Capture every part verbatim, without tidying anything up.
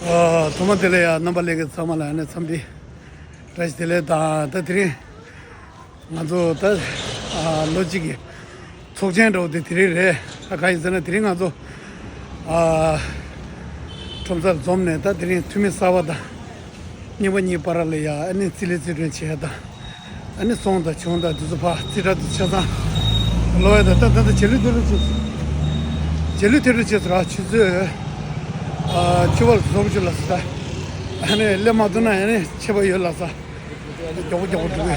ཨ། ཐོག་མ་དེ་ལ་ཡང་རྣམ་པ་ལྷན་རྒྱས་ཚང་མ་ལ་ནས་འཚམས་འདྲི་བཀྲ་ཤིས་བདེ་ལེགས་དང་། ད་དེ་རིང་ང་ཚོ་ད་ཨ་ལོ་གཅིག་གི་ཚོགས་ཆེན་འདྲ་བོ་དེ་དེ་རིང་རེད། ད་གང་ཡིན་ཟེར་ན་དེ་རིང་ང་ཚོ་ཨ་ཁྲོམ་སར་འཛོམས་ནས་ད་དེ་རིང་འཐུས་མི་གསར་པ་དང་རྙིང་པ་གཉིས་བར་ལ་ཡ་ཨ་ནི་རྩིས་ལེན་རྩིས་སྤྲོད་བྱས་དང་། ཨ་ནི་སོང་དང་བྱུང་དང་དེ་ཚོ་ཕར་རྩིས་ཁྲ་དེ་ཆ་ཚང་ལོ་ཡ་དང་། ད་ད་ད་རྗེས་ལུས་དེ་རུ་བྱས་སོང་། རྗེས་ལུས་དེ་རུ་བྱས་སོང་ར། ཆུ་ཚོད་ཨ་བཅུ་པ་ལ་སོང་བཅུ་ལ་སོང་། ད་ཨ་ནི་སླེབས་མ་ཐུབ་ན་ཨ་ནི་ཆད་པ་ཡོད་ལ་ས། མགྱོགས་པོ་མགྱོགས་པོ་འགྲོ་གི།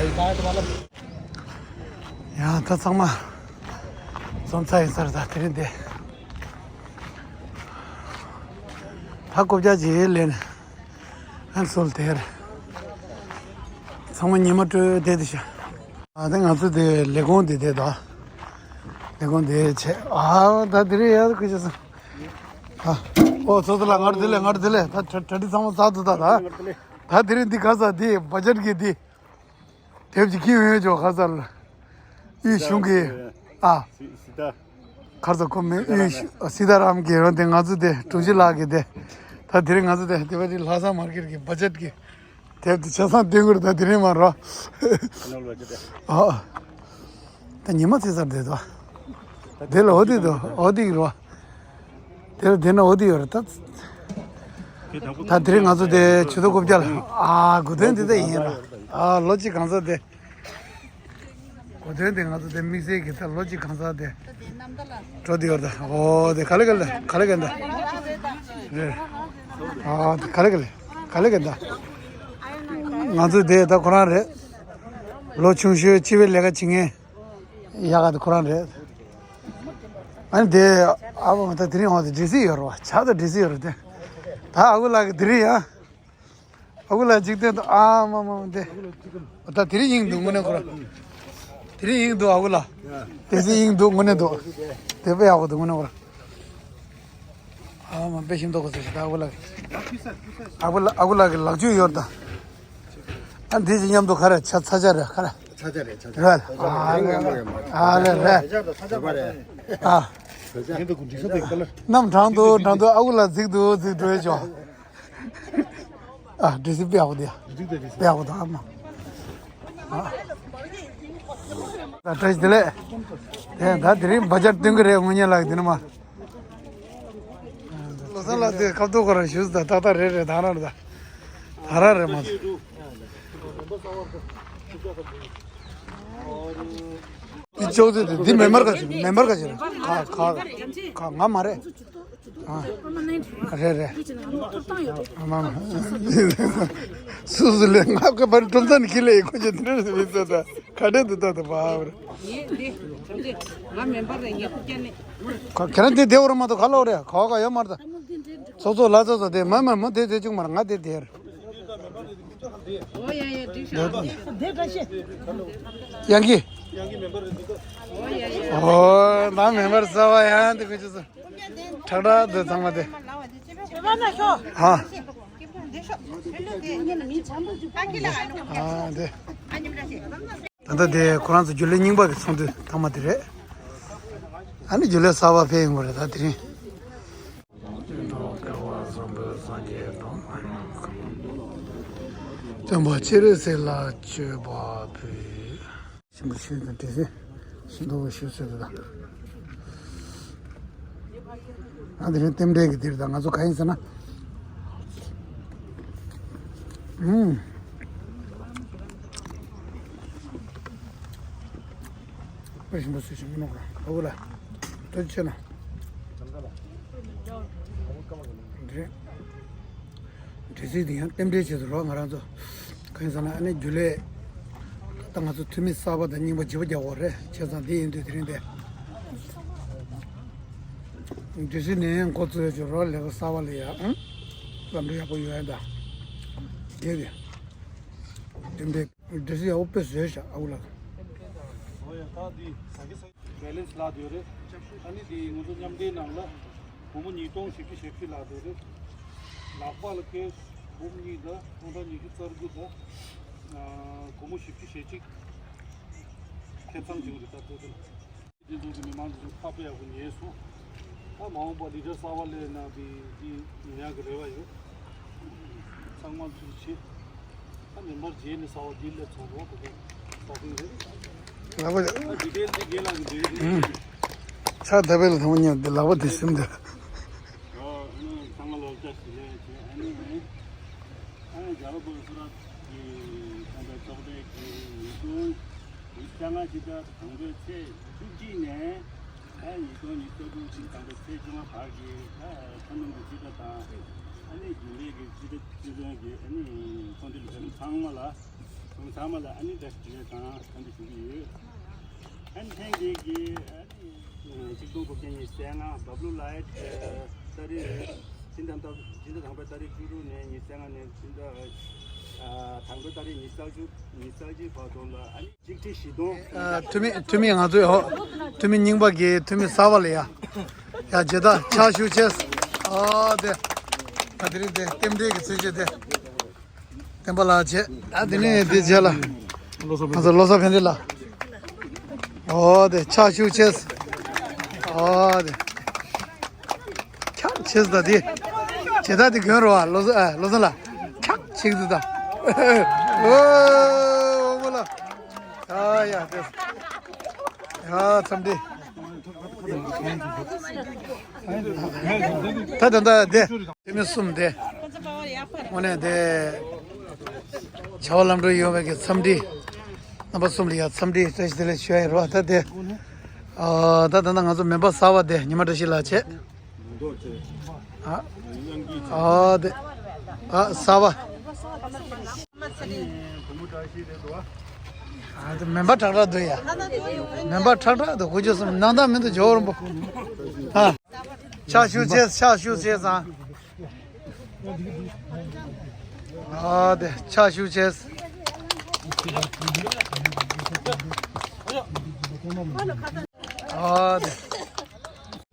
ཡང་ད་ཚང་མ་འཛོམས་ཚར་ཡིན་ས་རེད། ད་དེ་རིང་འདི་ད་རྐུབ་བཀྱག་ཅིག་ལེན། ཨན་སོལ་དེར། ཚང་མ་ཉི་མ་སྤྲོད་བསྡད་དེ་ཤ། ཨ་ད་ང་ཚོ་དེ་ལས་ཁུངས་དེ་བསྡད་དོ། ལས་ཁུངས་དེ་བྱས། ཨ་ད་དེ་རིང་ཡར་ཁུ་ཆེ་སོང་། ཨ། ཨོ་ཚོ་ཚོ་ལ་ངར་དེ་ལས་ངར་དེ་ལས། ད་གྲ་གྲ་སྒྲིག་ཚང་མ་ཚར་འདུག་ད་ད། ད་དེ་རིང་འདི་ག་ས་འདི་བ་ཇེཊ་གི་འདི། དེབ་ཅིག་ཁྱེར་ཡོང་ཡོད་ཅོག་ཁ་སར་ལ། དབུས་གཞུང་གི། ཨ། སི་སི་ཏ། ཁར་ཚོ་ཁོ་མེ་དབུས་གཞུ་སི་ཏཱ་རམ་གི་རོ་དེ་ང་ཚོ་དེ་དྲུང་ཆེ་ལགས་ཀྱི་དེ། ད་དེ་རིང་ང་ཚོ་དེ་དེ་བ་དེ་ལྷ་ས་མར་ཀེཊ་གི་བ་ཇེཊ་གི་དེབ་དེ་ཆ་ཚང་སྟོན་གི་རེད། ད་དེ་རིང་མ་རོ། ཨ། ད་ཉི་མ་ཚེ་སར་བསྡད་དོ། དེ་ལ་འོ་དེ་དོ་འོ་དེ་གི་རོ། དེར་དེ་ན་འོ་དེ་ཡོད་རེད་ད། ད་དེ་རིང་ང་ཚོ་དེ་ཆུ་ཚོད་དགུ་བརྒྱ་ལ། ཨ་དགུ་སྟོན་དེ་ད་ཡིན་ར། ཨ་ལོ་གཅིག་གང་ས་དེ། དགུ་སྟོན་དེ་ང་ཚོ་དེ་དམིགས་བསལ་གྱི་ད་ལོ་གཅིག་གང་ས་དེ། འགྲོ་དེ་ཡོད་རེད་ད། ཨོ་དེ་ག་ལེ་ག་ལེ་ག་ལེ་ག་ད། རེད། ཨ་དེ་ག་ལེ་ག་ལེ་ག་ལེ་ག་ད། ང་ཚོ་དེ་ད་ཁོ་རང་རེད། ལོ་ཆུང་ཤོས་སྤྱི་པའི་ལས་ཀ་བྱེད་མཁན། ཡག་ག་དེ་ཁོ་རང་རེད། ཨ་ནི་དེ་ཨ་བ་ད་དེ་རིང་འོང་དེ་འདྲི་སྲིད་ཡོད་རེད་བ། ཆགས་ད་འདྲི་སྲིད་ཡོད་རེད་དེ། ད་ཨ་ཁུ་ལགས་ཀྱི་དེ་རིང་ཡ། ཨ་ཁུ་ལགས་འཇིག་རྟེན་དུ་ཨ་མ་མ་དེ། ད་དེ་རིང་ཡིན་འདུག་དངོས་གནས་ཁོ་རང་། དེ་རིང་ཡིན་འདུག་ཨ་ཁུ་ལགས། དེ་སྲིད་ཡིན་འདུག་དངོས་གནས་འདུག་དེ་དཔེ་ཡག་པོ་འདུག་དངོས་གནས་ཁོ་རང་། ཨ་མ་དཔེ་ཞིམ་མདོག་གོ་ཟེར་ཞིག་ད་ཨ་ཁུ་ལགས། ཨ་ཁུ་ལགས་ཨ་ཁུ་ལགས་ཀྱི་ལག་འཇུ་ཡོད་ད། ཨ་འདི་ཅི་མཉམ་དུ་ག་རེ་ཆ་ཚ་ཆ་རེད་ག་རེ། ཚ་ཆ་རེད་ཚ་ཆ། རེད། ཨ་ལེ་ཨ་ལེ་རེད། ཚ་ཆ་རེད་ཚ་ཆ་རེད། ཨ། ཚ་ཆ་རེད། གནམ་གྲང་འདུག་གྲང་འདུག་ཨ་ཁུ་ལགས་འཛིག་འདུག་འཛིག་འགྲོ་ཡ་ཅོ། ཨ་འདྲི་སྲིད་དཔེ་ཡག་པོ་འདི་ཡ། དཔེ་ཡག་པོ་འདུག་ཨ་མ། ཨ། ད་བཀྲ་ཤིས་བདེ་ལེགས། དེ་ད་དེ་རིང་བ་ཇེཊ་སྟོན་གི་རེད་དངོས་གནས་ལགས་འདི་ནི་མ། བློ་བཟང་ལགས་དེ་ཁ་ཐུག་ཁོ་རང་ཞུས་ད་ད་ད་རེད་རེད་ད་རང་རེད་ད། ད་རང་རེད་མ། འདི་ཅོག་ཙེ་དེ་འདི་མེ་འབར་ག་ཅིག་མེ་འབར་ག་ཅིག་རེད་ག་ག་ག་ང་མ་རེད། ཨ། རེད་རེད། ཨ་མ་མ། སུ་སུ་ལས་ང་ག་པར་ཀྲུང་ཚན་གྱི་ལས་ཁོ་ཅི་འདྲ་རེད་མི་ཚོ་ད་ག་འདྲ་འདུག་ད་ད་བ་རེད། ངས་འདི་ང་མེ་འབར་རེད་ངས་ཁུག་རྐྱེན་ནི། ཁ་ཁྱེད་རང་དེ་བདེ་བོ་ར་མ་གཏོགས་ག་ལོག་རེད་ག་ག་ཡོད་མ་རེད་ད། ཚོགས་གཙོ་ལ་ཚོགས་གཙོ་དེ་མ་མ་མ་དེ་དེ་བཅུག་མ་ར་ང་དེ་དེ་རེད། ཨོ་ཡ་ཡ་འགྲིག་ཤག་ཡང་གི། ཨོ་ཡ་ཡ། ཨོ་ད་མེ་འབར་གསར་བ་ཡང་དེ་ཁུ་ཆུ་ཚོད་ཁྲག་ཁྲག་དེ་ཚང་མ་དེ། ཧ། ཨ་དེ། ད་ལྟ་དེ་ཁོ་རང་ཚོ་རྒྱུན་ལས་རྙིང་པ་གི་ཚོགས་འདུ་ཐེངས་མ་དེ་རེད། ཨ་ནི་རྒྱུན་ལས་གསར་པ་ཕེབས་ཡོང་གི་རེད་ད་དེ་རིང་། སྟོན་པ་སྤྱན་རས་གཟིགས་ལ་མཆོད་པ་ཕུལ། ཞིམ་པོ་ཞུས་དང་འདྲེ་སྲིན་ཞིམ་མདོག་ཞུ་ཟེར་དང་། ང་དེ་རིང་རྟེན་འབྲེལ་གྱི་འདིར་དང་ང་ཚོ་ག་ཡིན་ཟེར་ན། ཨུམ། དཔེ་ཞིམ་པོ་བཟོས་ཤིང་མི་ནོར་ར་ཨ་ཁུ་ལ། ཐུགས་རྗེ་ཆེ་གནང་། འདི་རེད། འདྲེ་སྲིན་འདི་ཡང་རྟེན་འབྲེལ་བྱེད་དུ་རོགས་ང་རང་ཚོ། གང་ཡིན་ཟེར་ན་ཨ་ནི་རྒྱུན་ལས། ད་ང་ཚོ་འཐུས་མི་གསར་པ་དང་རྙིང་པ་བརྗེ་པོ་རྒྱག་དགོས་རེད་བྱས་ཙང་འདི་ཡིན་དུས་དེ་རིང་དེ། འདྲེ་སྲིན་ནས་འགོ་བཙུགས་ཡོད་ཅོག་རོགས་ལས་ཀ་གསར་པ་ལ་ཡ་ཨང་། ལམ་འགྲོ་ཡག་པོ་ཡོད་ཡ་ད། དེ་དེ། རྟེན་འབྲེལ། འདྲེ་སྲིན་ཡག་པོ་དཔེ་བཟོས་ཤག་ཨ་ཁུ་ལགས། ཨོ་ཡ་ད་འདི་ཟ་གི་ཟ་གི། བེ་ལེན་སི་ལབ་དེ་རེད། ཨ་ནི་དེ་ང་ཚོ་མཉམ་འབྲེལ་ནང་ལ་སྒོར་མོ་ཉིས་སྟོང་བཞི་བཅུ་ཞེ་བཞི་ལབ་དེ་རེད། ལག་པ་ལ་ཁེ་སྒོར་མོ་གཉིས་དང་སྟོང་ཕྲག་ཉི་ཤུ་རྩ་དགུ་དང་། སྒོར་མོ་བཞི་བཅུ་ཞེ་གཅིག་ཁེ་བཟང་བྱུང་རེད་ད་ལྟ་དེ་ལ། དེ་ཚོ་གི་མི་མང་དེ་ཚོ་ཁ་དཔེ་ཡག་པོ་ཉན་སོང་། ད་མ་འོངས་པ་ལི་ཌར་གསར་པ་སླེབས་ན་དེ་དེ་ཉན་ཡག་གི་རེ་བ་ཡོད། ཚང་མ་ཚུར་ཕྱིན། ད་མེ་འབར་རྗེས་ནས་གསར་པ་འདི་སླེབས་སོང་རོགས་ད་དུང་ས་སྟེང་རེད། ལག་པ། ཨ་ཌི་ཊེལ་འདི་རྒན་ལགས་ཀྱིས་འདི་རེད། ཕྱག་དེ་བས་ལ་ཐང་ཉལ་འདི་ལག་པ་འདི་སེམས་འདི། ཨ་ནི་ཚང་མ་ལོ་བཅུ་ཞིག་ལས་བྱས། ཨ་ནི་ཨ་ནི་རྒྱ་རོ་པོ་སུ་ར་གི་ཚོང་པའི་ཚོགས་སྡེ་གི་ཉིས་སྟོང་ཉི་ཤུ་རྩ་ལྔ་ཕྱི་ཟླ་དང་པོའི་ཚེས་བཅུ་གཅིག་ནས། ཨ་ཉིས་སྟོང་ཉི་ཤུ་རྩ་དྲུག་ཕྱི་ཟླ་དང་པོའི་ཚེས་བཅོ་ལྔ་བར་གྱི་ཨ་ཐ་ནུང་གི་སྤྱི་ཟླ་དང་། ཨ་ནི་རྒྱུན་ལས་ཀྱི་སྤྱི་ཟླ་སྤྱི་ཟླ་གི་ཨ་ནི་ཚོང་འབྲེལ་ལས་ཚང་མ་ལ་ཚང་མ་ལ་ཨ་ནི་བཀྲ་ཤིས་བདེ་ལེགས་དང་འཚམས་འདྲི་ཞུ་གི་ཡོད། ཨ་ནི་ཐེངས་འདི་གི་ཨ་ནི་ཆིག་སྟོང་དགུ་བརྒྱ་ཉི་ཤུ་རྩ་ལྔ་བྷབ་ལུ་ལའེཊ་ཏ་རིག་ཕྱི་ཟླ་དང་ཕྱི་ཟླ་དང་པོའི་ཏ་རིག་བཅུ་དྲུག་ནས་ཉི་ཤུ་རྩ་ལྔ་ནས་ཕྱི་ཟླ་ཨ་དང་པོའི་ཏ་རིག་ཉི་ཤུ་རྩ་བཞི་ཉི་ཤུ་རྩ་བཞི་བར་དུ་ལ་ཨ་ནི། ཨ་འཐུས་མི་འཐུས་མི་ང་ཚོའི་ཧོ། འཐུས་མི་རྙིང་པ་གི་འཐུས་མི་གསར་པ་ལ་ཡ། ཡ་མཇལ་དར་ཕྱག་ཞུ་ཆེས། ཨ་དེ། ད་དེ་རིང་དེ་རྟེན་འབྲེལ་གྱི་ཚུལ་བཞིན་དེ། བསྟན་པ་ལགས་བྱས། ད་དེ་ནས་དེ་རྗེས་ལ། ང་ཚོ་བློ་བཟང་ཕན་བདེ་ལགས། ཨོ་དེ་ཕྱག་ཞུ་ཆེས། ཨ་དེ། ཁྱག་ཆེས་ད་དེ། ཇེ་ད་དེ་གྱོན་རོགས་ཨ་བློ་བཟང་ཨ་བློ་བཟང་ལགས། ཁྱག་ཆེས་ད། ཨོ་བོ་ལ། ཨ་ཡ་དེ། ཡ་འཚམས་འདྲི། ད་ད་ད་དེ། དེ་མི་གསུམ་དེ། དངོས་གནས་དེ། བྱ་བ་ལམ་འགྲོ་ཡོང་བའི་གི་འཚམས་འདྲི། རྣམ་པ་གསུམ་ལ་ཡ་འཚམས་འདྲི་བཀྲ་ཤིས་བདེ་ལེགས་ཞུ་ཡ་ཡིན་རོགས་ད་དེ། ཨ་ད་ད་ད་ང་ཚོ་མེ་འབར་གསར་པ་དེ་ཉི་མ་བཀྲ་ཤིས་ལགས་བྱས། ཨ་ཨ་དེ་ཨ་གསར་པ། ཨ་དེ་མེ་འབར་ཁྲག་ཁྲག་འདུག་ཡ། མེ་འབར་ཁྲག་ཁྲག་འདུག་དགུ་བཅུ་གསུམ་ནང་ད་མི་འདུག་ཇོ་བོ་རིན་པོ། ཨ་ཕྱག་ཞུ་ཆེ་ཕྱག་ཞུ་ཆེ་ཙང་། ཨ་དེ་ཕྱག་ཞུ་ཆེ། ཨ་དེ།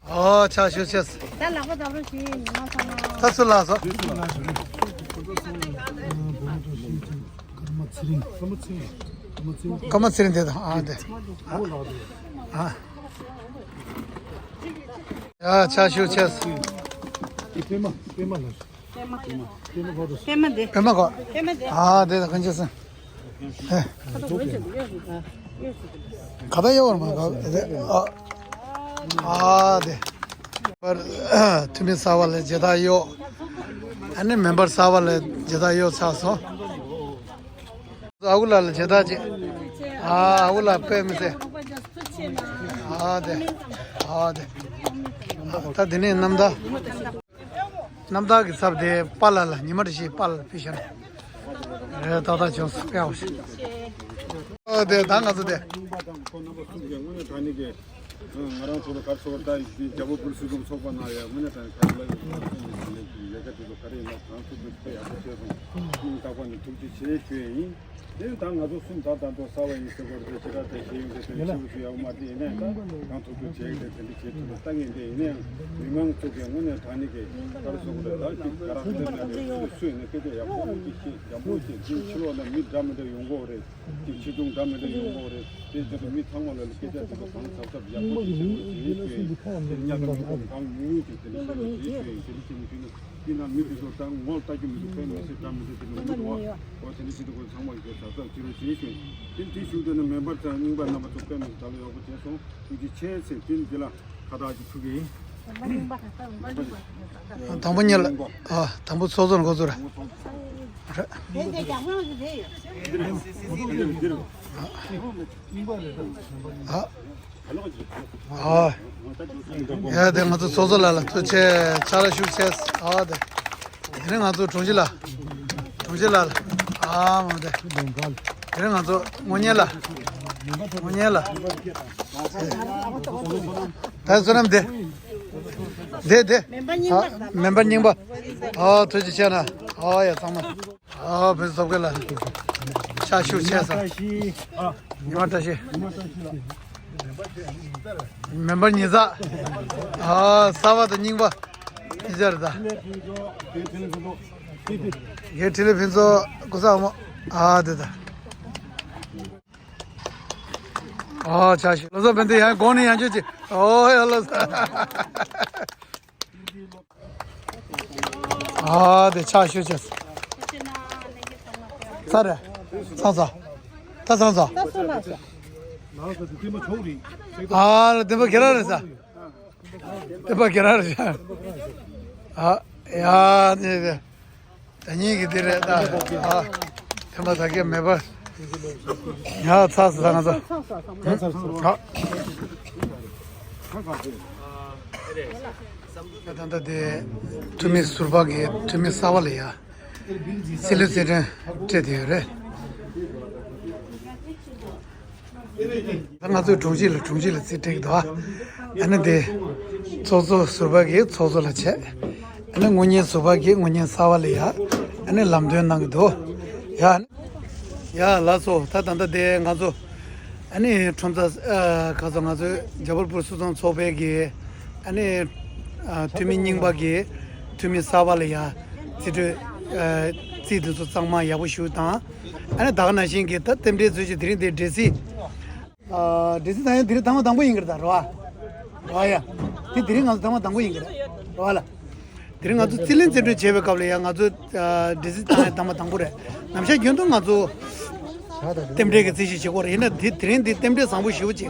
ཨོ་ཕྱག་ཞུ་ཆེ། ད་ལག་པ་རྡབ་རོགས་བྱེད་ཉི་མ་ཚང་མ། ད་ཚུར་ལ་སོ། ཀརྨ་ཚེ་རིང་། ཀརྨ་ཚེ་རིང་དེ་དང་ཨ་དེ། ཨ། ཡ་ཕྱག་ཞུ་ཆེ། པདྨ་པདྨ་ལགས། པདྨ་པདྨ་དེ། པདྨ་གོ། པདྨ་དེ། ཨ་དེ་དང་གང་ཅི་སེ། ཨེ། ཁ་ད་ཡོད་མ་ག་ཨ་ཨ་དེ། པར་འཐུས་མི་གསར་པ་ལ་མཇལ་དར་གཡོག་ཨ་ནི་མེ་འབར་གསར་པ་ལ་མཇལ་དར་གཡོག་ཚར་སོང་། ཨ་ཁུ་ལགས་ལ་མཇལ་དར་ཅིག་ཨ་ཨ་ཁུ་ལགས་དཔེ་མི་སྲིད། ཨ་དེ། ཨ་དེ། ད་དེ་ནས་རྣམ་ཐར། རྣམ་ཐར་གྱི་ཚབ་དེ་པཱ་ལགས་ལ་ཉི་མ་བཀྲ་ཤིས་པཱ་ལགས་ཕུལ་བཞག་ནས་རེད་ཏག་ཏག་བྱུང་སོང་། དཔེ་ཡག་པོ་ཞིག་ཨ་དེ་ད་ང་ཚོ་དེ། ང་རང་ཚོ་ལ་ག་རེ་ཟེར་དགོས་རེད། ད་ཡིན་རྒྱལ་པོ་བོད་སྲིད་གཞུང་ཚོགས་པ་ནང་ཡང་དངོས་གནས་དྲང་གནས་ལ་ཡོད་པའི་ལས་ཀ་དེ་ཚོ་ག་རེ་ཡིན་ན་གང་ཐུབ་ཐུབ་དཔེ་ཡག་པོ་བྱས་སོང་། སྙིང་ཐག་པ་ནས་ཐུགས་རྗེ་ཆེ་ཞུ་ཡས་ཡིན། དེ་ནི་ད་ང་ཚོ་གསུམ་ད་ད་དུང་གསར་པ་ཡིན་ཟེར་དགོས་རེད། དེ་ཆེ་ཁག་དེ་ཞེ་པོ་ཞུ་ཡག་མ་རེད། ཡིན་ནའང་ད་གང་ཐུབ་ཐུབ་བྱས་ཏེ་དེ་འདྲ་བྱེད་ཐུབ་པ་ལྟ་ངེས་འདི་ཡིན་ནའང་མི་མང་ཚོ་གིས་དངོས་གནས་དྲང་གནས་ཀྱི་ག་རེ་ཟེར་དགོས་རེད། ད་ཅིག་ག་རེ་ཟེར་ན་སུ་ཡིན་ན་སྐད་ཆ་ཡག་པོ་ཅིག་བཤད། ཡག་པོ་ཅིག་འདི་ཕྱི་ལོགས་ལ་མི་འདྲ་མི་འདྲ་ཡོང་གི་ཡོད་རེད། ཅིག་ཆེ་ཆུང་འདྲ་མི་འདྲ་ཡོང་གི་ཡོད་རེད། དེ་བཞིན་དུ་མི་ཚང་མ་ལ་སྐད་ཆ་དེ་ཚོ་གང་གཟབ་གཟབ་ཡག་པོ་ཅིག་བྱེད་དགོས་ཞེས་ཞུས་ཡིན། དེ་ཉག་གི་མི་ཚོ་གང་མི་ཡོང་ཅིག་དེ་འདྲ་བྱེད་དགོས་ཞེས་ཞུས་ཡིན། དེ་འདྲ་བྱེད་མི་ཞུས་ན། དེ་ན་མི་དེ་ཚོ་ད་ངོ་ལྟ་རྒྱུ་མི་འདུག་དཔེ་མི་སྲིད་འདྲ་མི་འདྲ་དེ་ནི་མི་འདུག་བ། འོ་དེ་འདྲ་བྱེད་དུས་ཁོ་ཚང་མ་གིས་གཟབ་གཟབ་བྱེད་རོགས་བྱེད་ཞུས། དེ་དེ་ཞུ་དུས་ནི་མེ་འབར་ཚང་རྙིང་པ་རྣམ་པ་ཚོ་དཔེ་མི་སྲིད་ད་ལོ་ཡག་པོ་བྱས་སོང་། ཐུགས་རྗེ་ཆེ་ཟེར། དེ་ནི་འདི་ལ་ཁ་བཏགས་ཅིག་ཕུལ་གི་ཡིན། དང་པོ་ཉིད་ལ་ཨ་དང་པོ་ཚོགས་གཙོ་འགོ་ཚུགས་ར། རེད། ཨ། ཨ། ཡ་དེ་ང་ཚོ་ཚོགས་གཙོ་ལགས་ལ་ཐུགས་རྗེ་ཆེ་ཕྱག་ལ་ཞུ་ཆེ། ཨ་དེ། དེ་རིང་ང་ཚོ་དྲུང་ཆེ་ལགས། དྲུང་ཆེ་ལགས་ལ། ཨ་མ་དེ། དེ་རིང་ང་ཚོ་དངོས་གཉེར་ལགས། དངོས་གཉེར་ལགས། ད་བསོད་ནམས་དེ། དེ་དེ། མེ་འབར་རྙིང་པ། ཨ་ཐུགས་རྗེ་ཆེ་ན། ཨ་ཡ་ཚང་མ། ཨ་བོད་ཚོགས་ཁང་ལ་ཕྱག་ཞུ་ཆེ་ས། ཉི་མ་བཀྲ་ཤིས། མེ་འབར་ཉི་ཟ། ཨ་གསར་པ་དང་རྙིང་པ། ཨི་ཅར་ད། རྒན་འཕྲིན་ལས་ཕུན་ཚོགས་ཀུ་ས་མོ། ཨ་དེ་ད། ཨ་ཕྱག་ཞུ། བློ་བཟང་ཕན་བདེ་ཡང་གོང་ནས་ཡང་བསྐྱར་ཅིག་ཨོ་ཡ་བློ་བཟང་། ཨ་དེ་ཕྱག་ཞུ་ཆེ། ས་རེད། ཚང་ས། ད་ཚང་ས། ཨ་ལ་དེ་པ་གེ་ར་རེད་ས། དེ་པ་གེ་ར་རེད་ས། ཨ་ཡ་ནི་དེ། ད་ཉིད་ཀྱི་དེ་རེད་ད། ཨ་དེ་པ་ད་གེ་མེད་པ། ཡ་ཚ་ས་ང་ཚོ། ཨ། ད་ལྟ་དེ་འཐུས་མི་ཟུར་པ་གི་འཐུས་མི་གསར་པ་ལ་ཡ། སྲིད་བློན་རྩེ་གྲོན་སྤྲད་དེ་ཡོད་རེད། ད་ང་ཚོའི་དྲུང་ཆེ་ལ་དྲུང་ཆེ་ལ་རྩིས་སྤྲད་ཀྱི་འདུག་ཨ་ནི་དེ་ཚོགས་གཙོ་ཟུར་པ་གིས་ཚོགས་གཙོ་ལ་བྱས། ཨ་ནི་དངུལ་གཉེར་ཟུར་པ་གིས་དངུལ་གཉེར་གསར་པ་ལ་ཡ། ཨ་ནི་ལམ་སྟོན་གནང་གི་འདུག་ཡ། ཡ་ལགས་སོ། ད་ད་ལྟ་དེ་ང་ཚོ་ཨ་ནི་ཁྲོམ་ས་ཨ་ག་ཚོད་ང་ཚོའི་ཇ་པར་པུར་སུད་ཚོང་ཚོགས་པའི་གི་ཨ་ནི་ཨ་འཐུས་མི་རྙིང་པ་གི་འཐུས་མི་གསར་པ་ལ་ཡ་རྩིས་སྤྲོད་ཨ་རྩིས་དེ་ཚོ་གཙང་མ་ཡག་པོ་ཞུ་དང་། ཨ་ནི་ད་ག་ནང་བཞིན་གི་ད་རྟེན་འབྲེལ་མཛོད་ཀྱི་དེ་རིང་དེ་འབྲེལ་སྲིད། ཨ་འབྲེལ་སྲིད་བཏང་ཡ་དེ་རིང་ཐེངས་མ་དང་པོ་ཡིན་གི་རེད་ད་རེད་བ། རེད་བ་ཡ། དེ་དེ་རིང་ང་ཚོ་ཐེངས་མ་དང་པོ་ཡིན་གི་རེད་རེད་བ་ལ། དེ་རིང་ང་ཚོ་རྩིས་ལེན་རྩིས་སྤྲོད་བྱེད་པའི་སྐབས་ལ་ཡང་ང་ཚོ་ཨ་འབྲེལ་སྲིད་བཏང་ཡ་ཐེངས་མ་དང་པོ་རེད། ནམ་ཞག་རྒྱུན་དུ་ང་ཚོ་རྟེན་འབྲེལ་གྱི་རྩིས་ཞིབ་བྱེད་དགོས་རེད། ཡིན་ན་དེ་དེ་རིང་འདི་རྟེན་འབྲེལ་བཟང་པོ་ཞེ་པོ་ཅིག་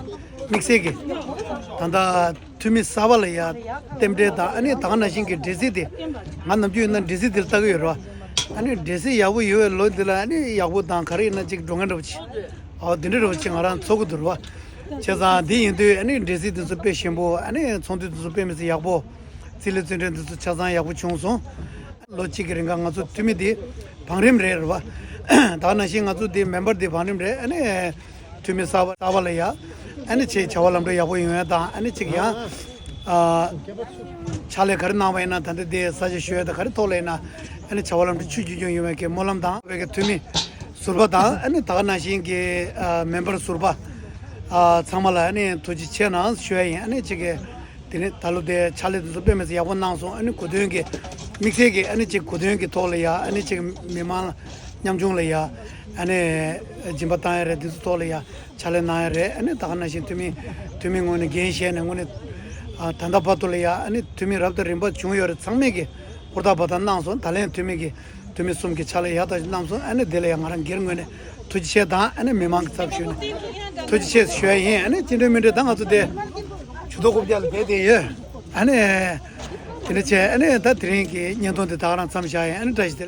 དམིགས་བསལ་གྱི་ད་ལྟ་འཐུས་མི་གསར་པ་ལ་ཡ་རྟེན་འབྲེལ་དང་ཨ་ནི་ད་ག་ནང་བཞིན་གྱི་འབྲེལ་སྲིད་དེ་ང་ནམ་རྒྱུན་ཡིན་ན་འབྲེལ་སྲིད་དེ་ལ་ལྟ་གི་ཡོད་རེད་བ། ཨ་ནི་འབྲེལ་སྲིད་ཡག་པོ་ཡོད་པའི་ལོ་འདི་ལ་ཨ་ནི་ཡག་པོ་དང་ག་རེ་ཡིན་ན་ཅིག་འགྲོ་མཁན་འདྲ་པོ་ཅིག་ཨོ་དེ་འདྲ་རོ་ཅིག་ང་རང་ཚོར་གི་འདུག་ར་བ། བྱས་ཙང་འདི་ཡིན་དུས་ཨ་ནི་འབྲེལ་སྲིད་དེ་ཚོ་དཔེ་ཞིམ་པོ། ཨ་ནི་ཚོགས་འདུ་དེ་ཚོ་དཔེ་མི་སྲིད་ཡག་པོ། རྩིས་ལེན་རྩིས་སྤྲོད་དེ་ཚོ་ཆ་ཚང་ཡག་པོ་བྱུང་སོང་། ལོ་གཅིག་གི་རིང་ག་ང་ཚོ་འཐུས་མི་དེ་བང་རིམ་རེད་ར་བ། ད་ག་ནང་བཞིན་ང་ཚོ་དེ་མེམ་བར་དེ་བང་རིམ་རེད། ཨ་ནི་འཐུས་མི་གསར་པ་གསར་པ་ལ་ཡ་ཨ་ནི་ཅིག་བྱ་བ་ལམ་འགྲོ་ཡག་པོ་ཡོང་ཡ་དང་། ཨ་ནི་ཅིག་ཡང་ཨ་ཕྱག་ལས་ག་རེ་གནང་བ་ཡིན་ན་ད་ལྟ་དེ་ས་ཆ་ཞུ་ཡ་དང་ག་རེ་ཐོག་ལ་ཡིན་ན་ཨ་ནི་བྱ་བ་ལམ་འགྲོ་ཆུ་རྒྱུན་རྒྱུན་ཡོང་བའི་གི་སྨོན་ལམ་དང་། བའི་གི་འཐུས་མི་ཟུར་པ་དང་ཨ་ནི་ད་ག་ནང་བཞིན་གྱི་ཨ་མེམ་བར་ཟུར་པ་ཨ་ཚང་མ་ལ་ཨ་ནི་ཐུགས་རྗེ་ཆེ་གནང་ཞུ་ཡ་ཡིན། ཨ་ནི་ཅིག་གི་དེ་ནི་ད་ལོ་དེ་ཕྱག་ལས་དེ་ཚོ་དཔེ་མི་སྲིད་ཡག་པོ་གནང་སོང་། ཨ་ནི་གོ་སྟོན་གྱི་དམིགས་བསལ་གྱི་ཨ་ནི་ཅིག་གོ་སྟོན་གྱི་ཐོག་ལ་ཡ་ཨ་ནི་ཅིག་མི་མང་ཉམ་ཆུང་ལ་ཡ་ཨ་ནི་སྦྱིན་པ་བཏང་ཡ་རེད། དེ་ཚོ་ཐོག་ལ་ཡ་ཕྱག་ལས་གནང་ཡ་རེད། ཨ་ནི་ད་ག་ནང་བཞིན་འཐུས་མི་འཐུས་མི་ངོས་ནས་འགན་བཞེས་ནས་དངོས་གནས་ཨ་ད་ལྟ་བར་དུ་ལ་ཡ་ཨ་ནི་འཐུས་མི་རབ་དང་རིམ་པ་བྱུང་ཡོད་རེད། ཚང་མས་ཀྱི་ཧུར་ཐག་འབད་ཐག་གནང་སོང་། ད་ལན་འཐུས་མི་གི་འཐུས་མི་གསུམ་གྱི་ཕྱག་ལས་ཡག་ཐག་ཆོད་གནང་སོང་། ཨ་ནི་དེ་ལ་ཡང་ང་རང་སྒེར་ངོས་ནས་ཐུགས་རྗེ་ཆེ་དང་། ཨ་ནི་མི་མང་གི་ཚབ་ཞུས་ནས་ཐུགས་རྗེ་ཆེ་ཞུ་ཡ་ཡིན། ཨ་ནི་སྤྱི་འགྲོས་མི་འགྲོས་ད་ང་ཚོ་དེ་ཇུས་གཏོགས་རྐུབ་བཀྱག་ལ་བསྡད་དེ་ཡོད། ཨ་ནི་དེ་འདྲ་བྱས། ཨ་ནི་ད་དེ་རིང་གི་བརྙན་ཐུང་དེ་ད་ག་རང་མཚམས་བཞག་ཡིན། ཨ་ནི་བཀྲ་ཤིས་བདེ་ལེགས།